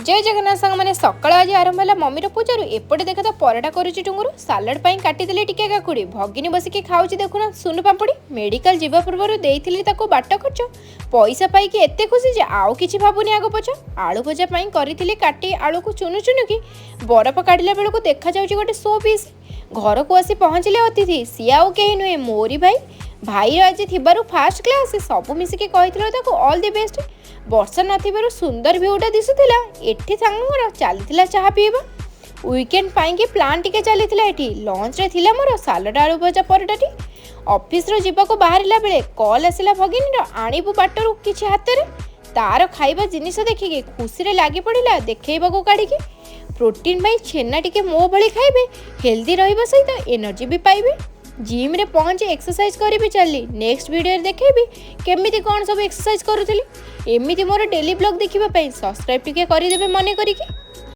ଜୟ ଜଗନ୍ନାଥ ସାଙ୍ଗମାନେ। ସକାଳ ଆଜି ଆରମ୍ଭ ହେଲା ମମିର ପୂଜାରୁ। ଏପଟେ ଦେଖ ତ, ପରଟା କରୁଛି ଟୁଙ୍ଗୁରୁ। ସାଲାଡ଼ ପାଇଁ କାଟିଦେଲି ଟିକେ କାକୁଡ଼ି। ଭଗିନୀ ବସିକି ଖାଉଛି ଦେଖୁନ ସୁନୁ ପାମ୍ପୁଡ଼ି। ମେଡ଼ିକାଲ ଯିବା ପୂର୍ବରୁ ଦେଇଥିଲି ତାକୁ ବାଟ ଖର୍ଚ୍ଚ। ପଇସା ପାଇକି ଏତେ ଖୁସି ଯେ ଆଉ କିଛି ଭାବୁନି ଆଗ ପଛ। ଆଳୁ ଭଜା ପାଇଁ କରିଥିଲି କାଟି ଆଳୁକୁ ଚୁନୁ ଚୁନୁକି। ବରଫ କାଢ଼ିଲା ବେଳକୁ ଦେଖାଯାଉଛି ଗୋଟେ ଶୋ ପିସ୍। ଘରକୁ ଆସି ପହଞ୍ଚିଲେ ଅତିଥି। ସିଏ ଆଉ କେହି ନୁହେଁ, ମୋରି ଭାଇ। ଭାଇର ଆଜି ଥିବାରୁ ଫାଷ୍ଟ କ୍ଲାସ୍, ସବୁ ମିଶିକି କହିଥିଲୁ ତାକୁ ଅଲ୍ the best. ବର୍ଷା ନଥିବାରୁ ସୁନ୍ଦର ଭିଉଟା ଦିଶୁଥିଲା ଏଠି। ସାଙ୍ଗଙ୍କର ଚାଲିଥିଲା ଚାହା ପିଇବା। ୱିକେଣ୍ଡ ପାଇଁକି ପ୍ଲାନ୍ ଟିକେ ଚାଲିଥିଲା ଏଠି। ଲଞ୍ଚରେ ଥିଲା ମୋର ସାଲଡ଼, ଆଳୁ ଭଜା, ପରଟାଟି। ଅଫିସରୁ ଯିବାକୁ ବାହାରିଲା ବେଳେ କଲ୍ ଆସିଲା ଭଗିନୀର, ଆଣିବୁ ବାଟରୁ କିଛି ହାତରେ। ତାର ଖାଇବା ଜିନିଷ ଦେଖିକି ଖୁସିରେ ଲାଗି ପଡ଼ିଲା ଦେଖେଇବାକୁ କାଢ଼ିକି। ପ୍ରୋଟିନ୍ ପାଇଁ ଛେନା ଟିକେ ମୋ ଭଳି ଖାଇବେ, ହେଲ୍ଦି ରହିବା ସହିତ ଏନର୍ଜି ବି ପାଇବେ। ଜିମ୍ରେ ପହଞ୍ଚି ଏକ୍ସରସାଇଜ କରିବି ଚାଲିଲି। ନେକ୍ସଟ ଭିଡ଼ିଓରେ ଦେଖେଇବି କେମିତି କ'ଣ ସବୁ ଏକ୍ସରସାଇଜ କରୁଥିଲି। ଏମିତି ମୋର ଡେଲି ବ୍ଲଗ୍ ଦେଖିବା ପାଇଁ ସବସ୍କ୍ରାଇବ୍ ଟିକେ କରିଦେବେ ମନେ କରିକି।